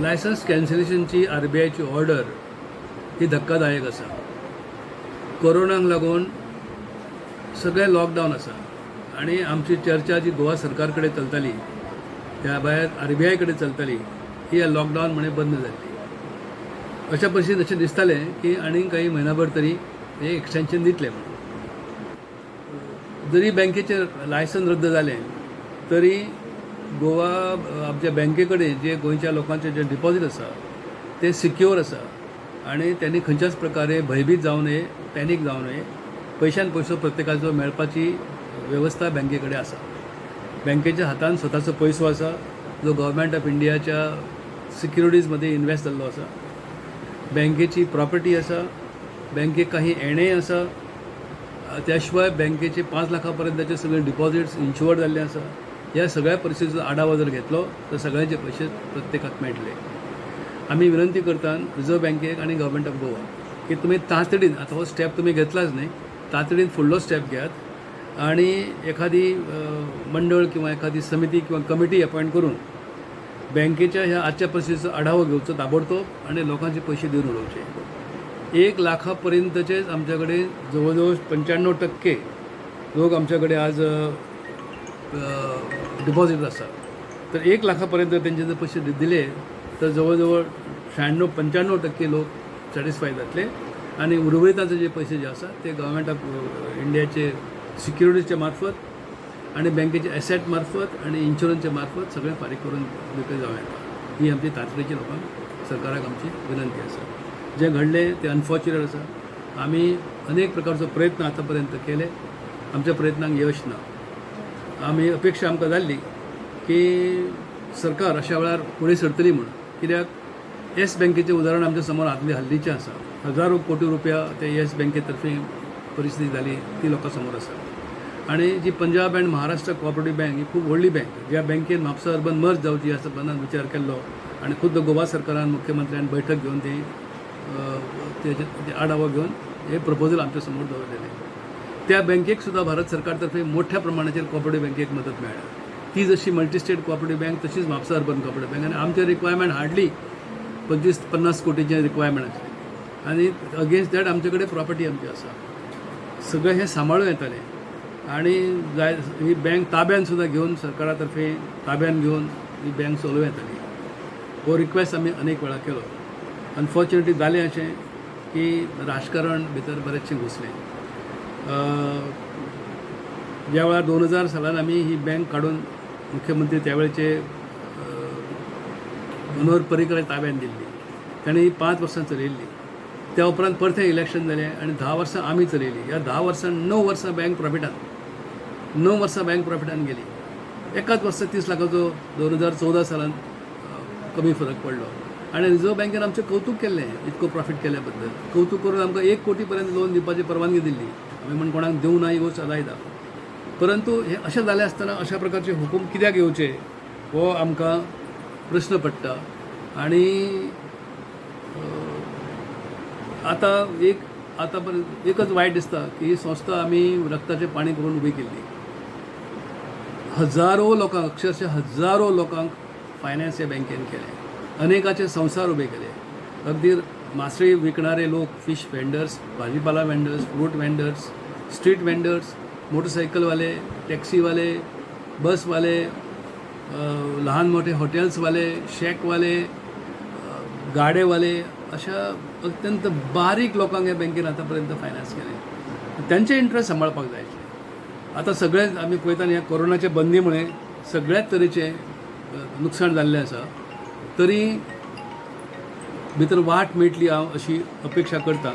Licence कॅन्सलेशनची R B आयची order ही धक्कादायक आसा. कोरोनाक लागून सगळें लॉकडावन आसा आनी आमची चर्चा जी गोवा सरकार कडेन चलताली, त्या भायर आर बी I कडेन चलताली, ही ह्या लॉकडावन मुळे बंद जाल्ली. अशा परिस्थितीत अशें दिसतालें की आनीक काही म्हयनाभर तरी हें एक्सटेंशन दितले म्हणून. जरी बँकेचें लायसन रद्द जालें तरी गोवा आमच्या बँके कडेन जे गोंयच्या लोकांचे जे डिपॉजीट आसा ते सिक्योर आसा आनी त्यांनी खंयच्याच प्रकारे भयभीत जावं नये, पॅनीक जावं नये. पयशान पयसो प्रत्येकाचो मेळपाची वेवस्था बँके कडेन आसा. बँकेच्या हातान स्वताचो पयसो आसा जो गव्हर्मेंट ऑफ इंडियाच्या सिक्युरिटीजमध्ये इन्व्हेस्ट जाल्लो आसा. बँकेची प्रॉपर्टी आसा, बँकेक काही येणेय आसा. त्या शिवाय बँकेचे 5 लाखा पर्यंतचे सगळे डिपॉझिट्स इन्शुअर्ड जाल्ले आसा. ह्या सगळ्या परिस्थितीचो आढावा जर घेतलो तर सगळ्यांचे पयशे प्रत्येकाक मेळटले. आमी विनंती करतात रिजर्व बँकेक आनी गव्हर्मेंट ऑफ गोवा की तुमी तातडीन, आतां हो स्टेप तुमी घेतलाच न्ही, तातडीन फुडलो स्टेप घेयात आनी एखादी मंडळ किंवा एखादी समिती किंवा कमिटी अपॉयंट करून बँकेच्या ह्या आजच्या परिस्थितीचो आढावो घेवचो ताबडतोब आनी लोकांचे पयशे दिवन उडोवचे. 1 लाखा पर्यंतचेच आमच्या कडेन जवळ जवळ 95% लोक आमच्या कडेन आज डिपॉझिट आसा. तर 1 लाखा पर्यंत तेंचे जर पयशे दिले तर जवळ जवळ 96 95% लोक सॅटिस्फाय जातले आनी उर्वरिताचे जे पयशे जे आसा ते गव्हर्मेंट ऑफ इंडियाचे सिक्युरिटीजच्या मार्फत आनी बँकेचे एसेट मार्फत आनी इन्शुरन्सच्या मार्फत सगळें फारीक करून मेकळें जावं येता. ही आमची तातडीची लोकांक, सरकाराक आमची विनंती आसा. जें घडलें तें अनफॉर्च्युनेट आसा. आमी अनेक प्रकारचो प्रयत्न आतां पर्यंत केले, आमच्या प्रयत्नांक यश ना. आमी अपेक्षा आमकां जाल्ली की सरकार अशा वेळार फुडें सरतली म्हूण, कित्याक येस बँकेचें उदाहरण आमच्या समोर आदले हल्लीचें आसा. हजारो कोटी रुपया ते येस बँके तर्फे परिस्थिती जाली ती लोकां समोर आसा. आनी जी Punjab and Maharashtra cooperative bank ही खूब व्हडली बँक, ज्या बँकेन म्हापसा अर्बन मर्ज जावची ह्या संबंदान विचार केल्लो आनी खुद्द गोवा सरकारान मुख्यमंत्र्यान बैठक घेवन ती तेजे आढावो घेवन हे प्रपोजल आमच्या समोर दवरलेलें. त्या बँकेक सुद्दां भारत सरकार तर्फे मोठ्या प्रमाणाचेर कोऑपरेटीव बँकेक मदत मेळ्ळ्या. ती जशी मल्टी स्टेट कोऑपरेटीव बँक तशीच म्हापसा अर्बन कोऑपरेटीव बँक आनी आमचें रिक्वायरमेंट हार्डली 25-50 कोटीचें रिक्वायरमेंट आसलें आनी अगेन्स्ट that आमचे कडेन प्रॉपर्टी आमची आसा. सगळें हें सांबाळूं येतालें आनी जाय ही बँक ताब्यान सुद्दां घेवन, सरकारा तर्फे ताब्यान घेवन ही बँक चलोवं येताली. हो रिक्वेस्ट आमी अनेक वेळा केलो. अनफॉर्च्युनेटली जालें अशें की राजकारण भितर बरेचशें घुसलें. ज्या वेळार 2000 सालान आमी ही बँक काडून मुख्यमंत्री त्यावेळचे मनोहर पर्रीकर ताब्यान दिल्ली, ताणें ही 5 वर्सां चलयल्ली. त्या उपरांत परतें इलेक्शन जालें आनी 10 वर्सां आमी चलयली. ह्या 10 वर्सां 9 वर्सां बँक प्रॉफिटान, 9 वर्सां बँक प्रॉफिटान गेली. एकाच वर्सा 30 लाखाचो 2014 सालान कमी फरक पडलो आनी रिजर्व बँकेन आमचें कौतूक केल्लें. इतको प्रॉफीट केल्या बद्दल कौतूक करून आमकां 1 कोटी पर्यंत लोन दिवपाची परवानगी दिल्ली. आमी म्हण कोणाक दिवंक ना ही गोश्ट अलायदा, परंतु हे अशें जालें आसतना अशा प्रकारचे हुकूम कित्याक येवचे हो आमकां प्रश्न पडटा. आनी आतां एक आतां पर्यंत एकच वायट दिसता की ही संस्था आमी रक्ताचें पाणी करून उबी केल्ली. हजारो लोकांक, अक्षरशः हजारो लोकांक फायनान्स ह्या बँकेन केलें, अनेकाचे संवसार उबे केले. अगदी मासळी विकणारे लोक, फिश वेंडर्स, भाजीपाला vendors, fruit vendors, street vendors, मोटरसायकलवाले, टॅक्सीवाले, बसवाले, लहान मोठे हॉटेल्सवाले, शॅकवाले, गाडेवाले, अशा अत्यंत बारीक लोकांक ह्या बँकेन आतां पर्यंत फायनान्स केलें. त्यांचे इंट्रस्ट सांबाळपाक जाय आशिल्ले. आतां सगळें आमी पळयता, ह्या कोरोनाच्या बंदी मुळे सगळ्याच तरेचें नुकसाण जाल्लें आसा. तरी भितर वाट मेळटली हांव अशी अपेक्षा करता.